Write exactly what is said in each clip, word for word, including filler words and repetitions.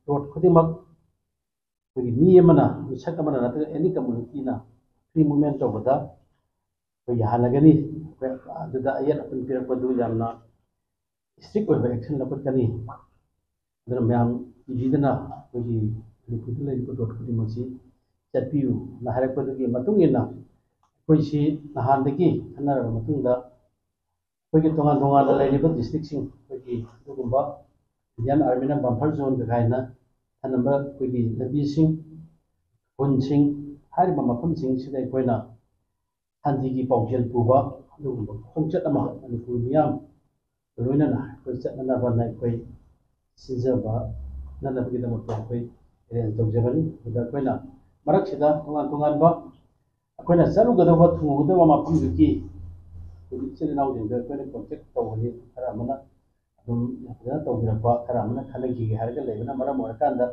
Road ꯈꯨꯗꯤꯡꯃꯛ ꯑꯩꯈꯣꯏꯒꯤ ꯃꯤ ꯑꯃꯅ, ꯃꯤꯁꯛ ꯑꯃꯅ ꯅꯠꯇ꯭ꯔꯒ ꯑꯦꯅꯤ ꯀꯝꯃꯨꯅꯤꯇꯤꯅ ꯐ꯭ꯔꯤ ꯃꯨꯚꯃꯦꯟ ꯇꯧꯕꯗ ꯑꯩꯈꯣꯏ ꯌꯥꯍꯜꯂꯒꯅꯤ꯫ ꯑꯩꯈꯣꯏ ꯑꯗꯨꯗ ꯑꯌꯦꯠ ꯑꯄꯟ ꯄꯤꯔꯛꯄꯗꯨ ꯌꯥꯝꯅ ꯏꯁꯇ꯭ꯔꯤꯛ ꯑꯣꯏꯕ ꯑꯦꯛꯁꯟ ꯂꯧꯈꯠꯀꯅꯤ꯫ ꯑꯗꯨꯅ ꯃꯌꯥꯝ ꯀꯤꯕꯤꯗꯅ ꯑꯩꯈꯣꯏꯒꯤ ꯃꯅꯤꯄꯨꯔꯗ ꯂꯩꯔꯤꯕ ꯔꯣꯗ ꯈꯨꯗꯤꯡꯃꯛꯁꯤ ꯆꯠꯄꯤꯌꯨꯅ ꯍꯥꯏꯔꯛꯄꯗꯨꯒꯤ ꯃꯇꯨꯡ ꯏꯟꯅ ꯑꯩꯈꯣꯏꯁꯤ ꯅꯍꯥꯟꯗꯒꯤ ꯈꯟꯅꯔꯕ ꯃꯇꯨꯡꯗ ꯑꯩꯈꯣꯏꯒꯤ ꯇꯣꯉꯥꯟ ꯇꯣꯉꯥꯟꯅ ꯂꯩꯔꯤꯕ ꯗꯤꯁꯇ꯭ꯔꯤꯛꯁꯤꯡ, ꯑꯩꯈꯣꯏꯒꯤ ꯑꯗꯨꯒꯨꯝꯕ ꯏꯟꯗꯤꯌꯥꯟ ꯑꯥꯔꯃꯤꯅ ꯕꯝꯐꯔ ꯖꯣꯟꯒ ꯀꯥꯏꯅ ꯊꯝꯂꯝꯕ ꯑꯩꯈꯣꯏꯒꯤ ꯂꯝꯕꯤꯁꯤꯡ, ꯈꯨꯟꯁꯤꯡ, ꯍꯥꯏꯔꯤꯕ ꯃꯐꯝꯁꯤꯡꯁꯤꯗ ꯑꯩꯈꯣꯏꯅ ꯁꯥꯟꯇꯤꯒꯤ ꯄꯥꯎꯖꯦꯜ ꯄꯨꯕ ꯑꯗꯨꯒꯨꯝꯕ ꯈꯣꯡꯆꯠ ꯑꯃ ꯃꯅꯤꯄꯨꯔ ꯃꯤꯌꯥꯝ ꯂꯣꯏꯅꯅ ꯑꯩꯈꯣꯏ ꯆꯠꯅꯅꯕꯅ ꯑꯩꯈꯣꯏ ꯁꯤꯟꯖꯕ ꯅꯅꯕꯒꯤꯗꯃꯛꯇ ꯑꯩꯈꯣꯏ ꯑꯦꯔꯦꯟꯖ ꯇꯧꯖꯕꯅꯤ꯫ ꯑꯗꯨꯗ ꯑꯩꯈꯣꯏꯅ ꯃꯔꯛꯁꯤꯗ ꯇꯣꯉꯥꯟ ꯇꯣꯉꯥꯟꯕ ꯑꯩꯈꯣꯏꯅ ꯆꯠꯂꯨꯒꯗꯧꯕ, ꯊꯨꯡꯉꯨꯒꯗꯕ ꯃꯐꯝꯗꯨꯒꯤ ꯑꯩꯈꯣꯏꯒꯤ ꯏꯆꯤꯜ ꯏꯅꯥꯎꯁꯤꯡꯗ ꯑꯩꯈꯣꯏꯅ ꯀꯣꯟꯇꯦꯛ ꯇꯧꯕꯅꯤ꯫ ꯈꯔ ꯑꯃꯅ ꯑꯗꯨꯝ ꯐꯖꯅ ꯇꯧꯕꯤꯔꯛꯄ, ꯈꯔ ꯑꯃꯅ ꯈꯟꯅꯈꯤꯒꯦ ꯍꯥꯏꯔꯒ ꯂꯩꯕꯅ ꯃꯔꯝ ꯑꯣꯏꯔꯀꯥꯟꯗ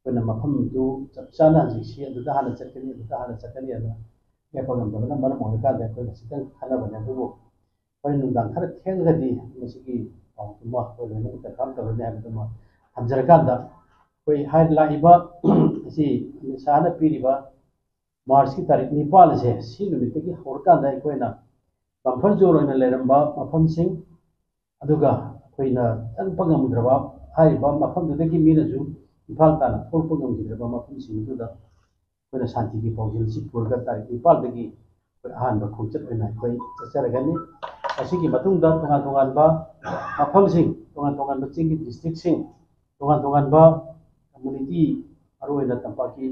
ꯑꯩꯈꯣꯏꯅ ꯃꯐꯝꯗꯨ ꯆꯞ ꯆꯥꯅ ꯍꯧꯖꯤꯛꯁꯤ ꯑꯗꯨꯗ ꯍꯥꯟꯅ ꯆꯠꯀꯅꯤ, ꯑꯗꯨꯗ ꯍꯥꯟꯅ ꯆꯠꯀꯅꯤ ꯑꯗꯨꯅ ꯂꯦꯞꯄ ꯉꯝꯗꯕꯅ ꯃꯔꯝ ꯑꯣꯏꯔꯀꯥꯟꯗ ꯑꯩꯈꯣꯏꯅ ꯈꯤꯇꯪ ꯈꯟꯅꯕꯅꯦ꯫ ꯑꯗꯨꯕꯨ ꯍꯣꯔꯦꯟ ꯅꯨꯡꯗꯥꯡ ꯈꯔ ꯊꯦꯡꯉꯒꯗꯤ ꯃꯁꯤꯒꯤ ꯄꯥꯎꯗꯨꯃ ꯑꯩꯈꯣꯏ ꯂꯣꯏꯅꯃꯛ ꯀꯟꯐꯥꯔꯝ ꯇꯧꯔꯅꯤ ꯍꯥꯏꯕꯗꯨꯃ ꯊꯝꯖꯔꯀꯥꯟꯗ, ꯑꯩꯈꯣꯏ ꯍꯥꯏ ꯂꯥꯛꯏꯕ ꯑꯁꯤ ꯑꯃꯤꯠ ꯁꯥꯍꯅ ꯄꯤꯔꯤꯕ ꯃꯥꯔꯆꯀꯤ ꯇꯥꯔꯤꯛ ꯅꯤꯄꯥꯟ ꯑꯁꯦ, ꯁꯤ ꯅꯨꯃꯤꯠꯇꯒꯤ ꯍꯧꯔꯀꯥꯟꯗ ꯑꯩꯈꯣꯏꯅ ꯕꯝꯐꯔ ꯖꯣꯟ ꯑꯣꯏꯅ ꯂꯩꯔꯝꯕ ꯃꯐꯝꯁꯤꯡ, ꯑꯗꯨꯒ ꯑꯩꯈꯣꯏꯅ ꯆꯪꯕ ꯉꯝꯗ꯭ꯔꯕ, ꯍꯥꯏꯔꯤꯕ ꯃꯐꯝꯗꯨꯗꯒꯤ ꯃꯤꯅꯁꯨ ꯏꯝꯐꯥꯜ ꯇꯥꯟꯅ ꯊꯣꯛꯂꯛꯄ ꯉꯝꯈꯤꯗ꯭ꯔꯕ ꯃꯐꯝꯁꯤꯡ ꯑꯗꯨꯗ ꯑꯩꯈꯣꯏꯅ ꯁꯥꯟꯇꯤꯒꯤ ꯄꯥꯎꯖꯦꯜꯁꯤ ꯄꯨꯔꯒ ꯇꯥꯔꯤꯛ ꯅꯤꯄꯥꯜꯗꯒꯤ ꯑꯩꯈꯣꯏ ꯑꯍꯥꯟꯕ ꯈꯣꯡꯆꯠ ꯑꯣꯏꯅ ꯑꯩꯈꯣꯏ ꯆꯠꯆꯔꯒꯅꯤ꯫ ꯑꯁꯤꯒꯤ ꯃꯇꯨꯡꯗ ꯇꯣꯉꯥꯟ ꯇꯣꯉꯥꯟꯕ ꯃꯐꯝꯁꯤꯡ, ꯇꯣꯉꯥꯟ ꯇꯣꯉꯥꯟꯕ ꯆꯤꯡꯒꯤ ꯗꯤꯁꯇ꯭ꯔꯤꯛꯁꯤꯡ, ꯇꯣꯉꯥꯟ ꯇꯣꯉꯥꯟꯕ ꯀꯝꯃꯨꯅꯤꯇꯤ, ꯃꯔꯨꯑꯣꯏꯅ ꯇꯝꯄꯥꯛꯀꯤ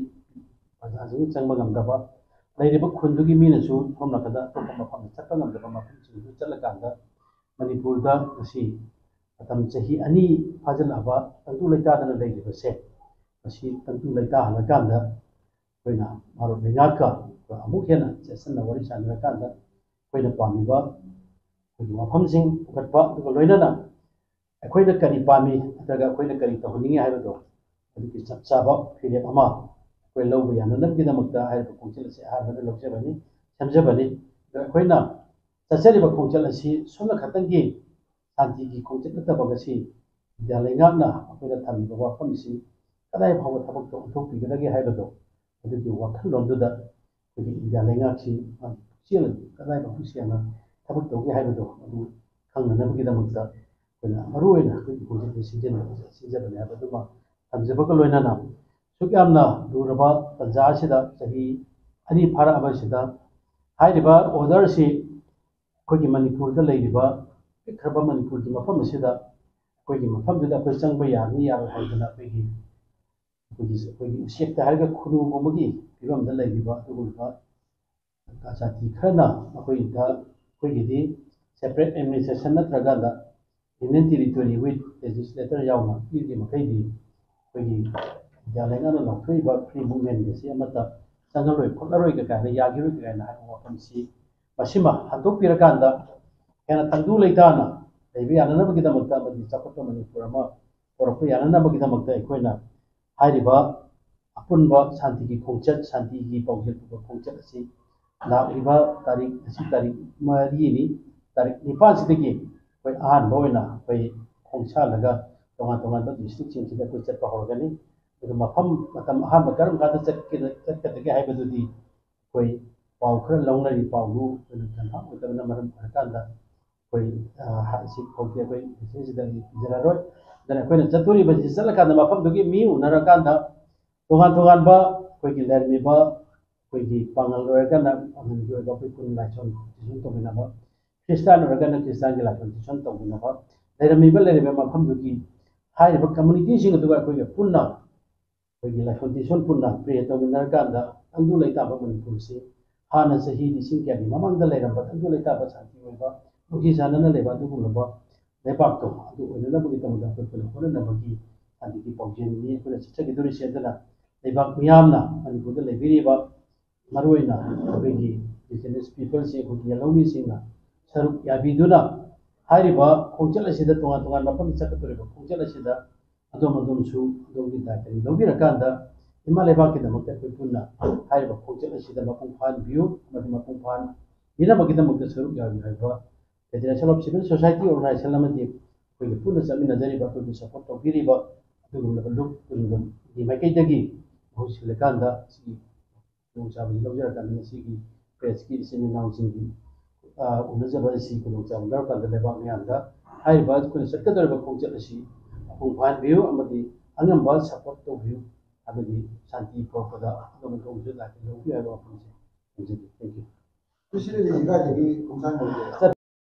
ꯄ꯭ꯔꯖꯥꯁꯤꯡ ꯆꯪꯕ ꯉꯝꯗꯕ, ꯂꯩꯔꯤꯕ ꯈꯨꯟꯗꯨꯒꯤ ꯃꯤꯅꯁꯨ ꯁꯣꯝ ꯅꯥꯀꯟꯗ ꯑꯇꯣꯞꯄ ꯃꯐꯝꯗ ꯆꯠꯄ ꯉꯝꯗꯕ ꯃꯐꯝꯁꯤꯡꯗꯨ ꯆꯠꯂꯀꯥꯟꯗ, ꯃꯅꯤꯄꯨꯔꯗ ꯉꯁꯤ ꯃꯇꯝ ꯆꯍꯤ ꯑꯅꯤ ꯐꯥꯖꯤꯜꯂꯛꯑꯕ ꯇꯪꯗꯨ ꯂꯩꯇꯥꯗꯅ ꯂꯩꯔꯤꯕꯁꯦ, ꯃꯁꯤ ꯇꯪꯗꯨ ꯂꯩꯇꯥꯍꯜꯂꯀꯥꯟꯗ ꯑꯩꯈꯣꯏꯅ ꯚꯥꯔꯠ ꯂꯩꯉꯥꯛꯀ ꯑꯃꯨꯛ ꯍꯦꯟꯅ ꯆꯦꯠꯁꯤꯟꯅ ꯋꯥꯔꯤ ꯁꯥꯟꯅꯔꯀꯥꯟꯗ ꯑꯩꯈꯣꯏꯅ ꯄꯥꯝꯃꯤꯕ ꯑꯩꯈꯣꯏꯒꯤ ꯋꯥꯐꯝꯁꯤꯡ ꯄꯨꯈꯠꯄ, ꯑꯗꯨꯒ ꯂꯣꯏꯅꯅ ꯑꯩꯈꯣꯏꯅ ꯀꯔꯤ ꯄꯥꯝꯃꯤ ꯅꯠꯇ꯭ꯔꯒ ꯑꯩꯈꯣꯏꯅ ꯀꯔꯤ ꯇꯧꯍꯟꯅꯤꯡꯉꯤ ꯍꯥꯏꯕꯗꯣ ꯑꯗꯨꯒꯤ ꯆꯞ ꯆꯥꯕ ꯐꯤꯔꯦꯞ ꯑꯃ ꯑꯩꯈꯣꯏ ꯂꯧꯕ ꯌꯥꯅꯅꯕꯒꯤꯗꯃꯛꯇ ꯍꯥꯏꯔꯤꯕ ꯈꯣꯡꯆꯠ ꯑꯁꯤ ꯑꯍꯥꯟꯕꯗ ꯂꯧꯖꯕꯅꯤ, ꯁꯦꯝꯖꯕꯅꯤ꯫ ꯑꯗꯣ ꯑꯩꯈꯣꯏꯅ ꯆꯠꯆꯔꯤꯕ ꯈꯣꯡꯆꯠ ꯑꯁꯤ ꯁꯣꯝꯅ ꯈꯛꯇꯪꯒꯤ ꯁꯥꯟꯇꯤꯒꯤ ꯈꯣꯡꯆꯠ ꯅꯠꯇꯕ, ꯉꯁꯤ ꯏꯟꯗꯤꯌꯥ ꯂꯩꯉꯥꯛꯅ ꯑꯩꯈꯣꯏꯗ ꯊꯝꯃꯤꯕ ꯋꯥꯐꯝꯁꯤ ꯀꯗꯥꯏ ꯐꯥꯎꯕ ꯊꯕꯛꯇ ꯑꯣꯟꯊꯣꯛꯄꯤꯒꯗꯒꯦ ꯍꯥꯏꯕꯗꯣ, ꯑꯗꯨꯒꯤ ꯋꯥꯈꯜꯂꯣꯟꯗꯨꯗ ꯑꯩꯈꯣꯏꯒꯤ ꯏꯟꯗꯤꯌꯥ ꯂꯩꯉꯥꯛꯁꯤ ꯃꯥꯒꯤ ꯄꯨꯛꯆꯦꯜ ꯑꯗꯨ ꯀꯗꯥꯏ ꯐꯥꯎꯕ ꯁꯦꯡꯅ ꯊꯕꯛ ꯇꯧꯒꯦ ꯍꯥꯏꯕꯗꯣ ꯑꯗꯨ ꯈꯪꯅꯅꯕꯒꯤꯗꯃꯛꯇ ꯑꯩꯈꯣꯏꯅ ꯃꯔꯨꯑꯣꯏꯅ ꯑꯩꯈꯣꯏꯒꯤ ꯈꯣꯡꯖꯦꯜꯁꯤ ꯁꯤꯖꯤꯟꯅꯕ, ꯁꯤꯖꯤꯟꯅꯕꯅꯤ ꯍꯥꯏꯕꯗꯨꯃ ꯊꯝꯖꯕꯒ ꯂꯣꯏꯅꯅ, ꯁꯨꯛ ꯌꯥꯝꯅ ꯂꯨꯔꯕ ꯇꯥꯟꯖꯥ ꯑꯁꯤꯗ, ꯆꯍꯤ ꯑꯅꯤ ꯐꯥꯔꯛꯑꯕꯁꯤꯗ, ꯍꯥꯏꯔꯤꯕ order ꯑꯁꯤ ꯑꯩꯈꯣꯏꯒꯤ ꯃꯅꯤꯄꯨꯔꯗ ꯂꯩꯔꯤꯕ ꯄꯤꯛꯈ꯭ꯔꯕ ꯃꯅꯤꯄꯨꯔꯒꯤ ꯃꯐꯝ ꯑꯁꯤꯗ ꯑꯩꯈꯣꯏꯒꯤ ꯃꯐꯝꯗꯨꯗ ꯑꯩꯈꯣꯏ ꯆꯪꯕ ꯌꯥꯅꯤ ꯌꯥꯔꯣꯏ ꯍꯥꯏꯗꯅ ꯑꯩꯈꯣꯏꯒꯤ, ꯑꯩꯈꯣꯏꯒꯤ, ꯑꯩꯈꯣꯏꯒꯤ ꯎꯆꯦꯛꯇ ꯍꯥꯏꯔꯒ ꯈꯨꯅꯨꯒꯨꯝꯕꯒꯤ ꯐꯤꯕꯝꯗ ꯂꯩꯔꯤꯕ ꯑꯗꯨꯒꯨꯝꯕ ꯖꯥꯇꯤ ꯈꯔꯅ ꯑꯩꯈꯣꯏꯗ, ꯑꯩꯈꯣꯏꯒꯤꯗꯤ separate administration ꯅꯠꯇ꯭ꯔꯀꯥꯟꯗ Union Territory with Legislature ꯌꯥꯎꯅ ꯄꯤꯔꯤ ꯃꯈꯩꯗꯤ ꯑꯩꯈꯣꯏꯒꯤ ꯏꯟꯗꯤꯌꯥ ꯂꯩꯉꯥꯛꯅ ꯂꯥꯎꯊꯣꯛꯏꯕ free movement ꯑꯁꯤ ꯑꯃꯠꯇ ꯆꯪꯍꯜꯂꯣꯏ ꯈꯣꯠꯂꯔꯣꯏꯒ ꯀꯥꯏꯅ, ꯌꯥꯈꯤꯔꯣꯏꯒ ꯀꯥꯏꯅ ꯍꯥꯏꯕ ꯋꯥꯐꯝꯁꯤ, ꯃꯁꯤꯃ ꯍꯟꯗꯣꯛꯄꯤꯔꯀꯥꯟꯗ ꯍꯦꯟꯅ ꯇꯪꯗꯨ ꯂꯩꯇꯥꯅ ꯂꯩꯕ ꯌꯥꯅꯅꯕꯒꯤꯗꯃꯛꯇ ꯑꯃꯗꯤ ꯆꯥꯎꯈꯠꯄ ꯃꯅꯤꯄꯨꯔ ꯑꯃ ꯄꯨꯔꯛꯄ ꯌꯥꯅꯅꯕꯒꯤꯗꯃꯛꯇ ꯑꯩꯈꯣꯏꯅ ꯍꯥꯏꯔꯤꯕ ꯑꯄꯨꯟꯕ ꯁꯥꯟꯇꯤꯒꯤ ꯈꯣꯡꯆꯠ, ꯁꯥꯟꯇꯤꯒꯤ ꯄꯥꯎꯖꯦꯜ ꯄꯨꯕ ꯈꯣꯡꯆꯠ ꯑꯁꯤ ꯂꯥꯛꯂꯤꯕ ꯇꯥꯔꯤꯛ, ꯉꯁꯤ ꯇꯥꯔꯤꯛ ꯃꯔꯤꯅꯤ, ꯇꯥꯔꯤꯛ ꯅꯤꯄꯥꯟꯁꯤꯗꯒꯤ ꯑꯩꯈꯣꯏ ꯑꯍꯥꯟꯕ ꯑꯣꯏꯅ ꯑꯩꯈꯣꯏ ꯈꯣꯡꯁꯥꯜꯂꯒ ꯇꯣꯉꯥꯟ ꯇꯣꯉꯥꯟꯕ districtꯁꯤꯡꯁꯤꯗ ꯑꯩꯈꯣꯏ ꯆꯠꯄ ꯍꯧꯔꯒꯅꯤ꯫ ꯑꯗꯨꯒ ꯃꯐꯝ, ꯃꯇꯝ ꯑꯍꯥꯟꯕ ꯀꯔꯝ ꯀꯥꯟꯗ ꯆꯠꯀꯦ-, ꯆꯠꯀꯗꯒꯦ ꯍꯥꯏꯕꯗꯨꯗꯤ ꯑꯩꯈꯣꯏ ꯄꯥꯎ ꯈꯔ ꯂꯧꯅꯔꯤ, ꯄꯥꯎꯗꯨ ꯑꯩꯈꯣꯏꯅ confirm ꯑꯣꯏꯗꯕꯅ ꯃꯔꯝ ꯑꯣꯏꯔꯀꯥꯟꯗ ꯑꯩꯈꯣꯏ, ꯑ, ꯍ-, ꯁꯤ ꯐꯥꯎꯗꯤ ꯑꯩꯈꯣꯏ messageꯁꯤꯗ ꯑꯩ ꯄꯤꯖꯔꯔꯣꯏ꯫ ꯑꯗꯨꯅ ꯑꯩꯈꯣꯏꯅ ꯆꯠꯇꯣꯔꯤꯕꯁꯤ ꯆꯠꯂꯀꯥꯟꯗ ꯃꯐꯝꯗꯨꯒꯤ ꯃꯤ ꯎꯅꯔꯀꯥꯟꯗ ꯇꯣꯉꯥꯟ ꯇꯣꯉꯥꯟꯕ ꯑꯩꯈꯣꯏꯒꯤ ꯂꯩꯔꯝꯃꯤꯕ ꯑꯩꯈꯣꯏꯒꯤ ꯄꯥꯡꯒꯜ ꯑꯣꯏꯔꯒꯅ ꯄꯥꯡꯒꯜꯒꯤ ꯑꯣꯏꯕ ꯑꯩꯈꯣꯏ ꯄꯨꯟꯅ ꯂꯥꯏꯁꯣꯟ ꯇꯤꯁꯣꯟ ꯇꯧꯃꯤꯟꯅꯕ, ꯈ꯭ꯔꯤꯁꯇꯥꯟ ꯑꯣꯏꯔꯒꯅ ꯈ꯭ꯔꯤꯁꯇꯥꯟꯒꯤ ꯂꯥꯏꯁꯣꯟ ꯇꯤꯁꯣꯟ ꯇꯧꯃꯤꯟꯅꯕ, ꯂꯩꯔꯝꯃꯤꯕ, ꯂꯩꯔꯤꯕ ꯃꯐꯝꯗꯨꯒꯤ ꯍꯥꯏꯔꯤꯕ communityꯁꯤꯡ ꯑꯗꯨꯒ ꯑꯩꯈꯣꯏꯒ ꯄꯨꯟꯅ ꯑꯩꯈꯣꯏꯒꯤ ꯂꯥꯏꯁꯣꯟ ꯇꯤꯁꯣꯟ ꯄꯨꯟꯅ pray ꯇꯧꯃꯤꯟꯅꯔꯀꯥꯟꯗ ꯇꯪꯗꯨ ꯂꯩꯇꯥꯕ ꯃꯅꯤꯄꯨꯔꯁꯤ ꯍꯥꯟꯅ ꯆꯍꯤ ꯂꯤꯁꯤꯡ ꯀꯌꯥꯒꯤ ꯃꯃꯥꯡꯗ ꯂꯩꯔꯝꯕ ꯇꯪꯗꯨ ꯂꯩꯇꯥꯕ ꯁꯥꯟꯇꯤ ꯑꯣꯏꯕ, ꯅꯨꯡꯁꯤ ꯆꯥꯟꯅꯅ ꯂꯩꯕ ꯑꯗꯨꯒꯨꯝꯂꯕ ꯂꯩꯕꯥꯛꯇꯣ ꯑꯗꯨ ꯑꯣꯏꯅꯅꯕꯒꯤꯗꯃꯛꯇ ꯑꯩꯈꯣꯏ ꯄꯨꯟꯅ ꯍꯣꯠꯅꯅꯕꯒꯤ ꯁꯥꯟꯇꯤꯒꯤ ꯄꯥꯎꯖꯦꯜꯅꯤ ꯑꯩꯈꯣꯏꯅ ꯆꯠꯆꯈꯤꯗꯣꯔꯤꯁꯦ꯫ ꯑꯗꯨꯅ ꯂꯩꯕꯥꯛ ꯃꯤꯌꯥꯝꯅ, ꯃꯅꯤꯄꯨꯔꯗ ꯂꯩꯕꯤꯔꯤꯕ ꯃꯔꯨꯑꯣꯏꯅ ꯑꯩꯈꯣꯏꯒꯤ indigenous peopleꯁꯤꯡ, ꯑꯩꯈꯣꯏꯒꯤ ꯂꯧꯃꯤꯁꯤꯡꯅ ꯁꯔꯨꯛ ꯌꯥꯕꯤꯗꯨꯅ ꯍꯥꯏꯔꯤꯕ ꯈꯣꯡꯆꯠ ꯑꯁꯤꯗ, ꯇꯣꯉꯥꯟ ꯇꯣꯉꯥꯟꯕ ꯃꯐꯝꯗ ꯆꯠꯀꯗꯧꯔꯤꯕ ꯈꯣꯡꯆꯠ ꯑꯁꯤꯗ ꯑꯗꯣꯝ ꯑꯗꯣꯝꯁꯨ ꯑꯗꯣꯝꯒꯤ ꯗꯥꯏꯇꯅꯤ ꯂꯧꯕꯤꯔꯀꯥꯟꯗ ꯏꯃꯥ ꯂꯩꯕꯥꯛꯀꯤꯗꯃꯛꯇ ꯑꯩꯈꯣꯏ ꯄꯨꯟꯅ ꯍꯥꯏꯔꯤꯕ ꯈꯣꯡꯆꯠ ꯑꯁꯤꯗ ꯃꯄꯨꯡ ꯐꯥꯍꯟꯕꯤꯌꯨ ꯑꯃꯗꯤ ꯃꯄꯨꯡ ꯐꯥꯍꯟꯕꯤꯅꯕꯒꯤꯗꯃꯛꯇ ꯁꯔꯨꯛ ꯌꯥꯕꯤꯌꯨ ꯍꯥꯏꯕ Federation of Civil Society Organization ꯑꯃꯗꯤ ꯑꯩꯈꯣꯏꯒ ꯄꯨꯟꯅ ꯆꯠꯃꯤꯟꯅꯖꯔꯤꯕ, ꯑꯩꯈꯣꯏꯕꯨ ꯁꯄꯣꯔꯠ ꯇꯧꯕꯤꯔꯤꯕ ꯑꯗꯨꯒꯨꯝꯂꯕ ꯂꯨꯞ ꯀꯨꯟꯒꯤ ꯃꯥꯏꯀꯩꯗꯒꯤ ꯃꯍꯨꯠ ꯁꯤꯜꯂꯀꯥꯟꯗ ꯁꯤꯒꯤ ꯈꯨꯗꯣꯡꯆꯥꯕꯁꯤ ꯂꯧꯖꯔꯀꯥꯟꯗ ꯉꯁꯤꯒꯤ ꯄ꯭ꯔꯦꯁꯀꯤ ꯏꯆꯤꯟ ꯏꯅꯥꯎꯁꯤꯡꯒꯤ, ꯑ, ꯎꯅꯖꯕ ꯑꯁꯤ ꯈꯨꯗꯣꯡꯆꯥꯕ ꯂꯧꯔꯀꯥꯟꯗ ꯂꯩꯕꯥꯛ ꯃꯤꯌꯥꯝꯗ ꯍꯥꯏꯔꯤꯕ ꯑꯩꯈꯣꯏꯅ ꯆꯠꯀꯗꯧꯔꯤꯕ ꯈꯣꯡꯆꯠ ꯑꯁꯤ ꯃꯄꯨꯡ ꯐꯥꯍꯟꯕꯤꯌꯨ ꯑꯃꯗꯤ ꯑꯉꯝꯕ ꯁꯄꯣꯔꯠ ꯇꯧꯕꯤꯌꯨ꯫ ꯑꯃꯗꯤ ꯁꯥꯟꯇꯤ ꯄꯨꯔꯛꯄꯗ ꯑꯗꯣꯝ ꯑꯗꯣꯝꯁꯨ ꯂꯥꯏ ꯂꯧꯕꯤꯌꯨ ꯍꯥꯏꯕ ꯋꯥꯐꯝꯁꯦ ꯊꯝꯖꯒꯦ꯫ Thank you꯫ ꯄ꯭ꯔꯤꯁꯤꯗꯦꯟꯁꯤ ꯀꯥꯏꯗꯒꯤ ꯈꯣꯡꯊꯥꯡ ꯍꯧꯒꯦ?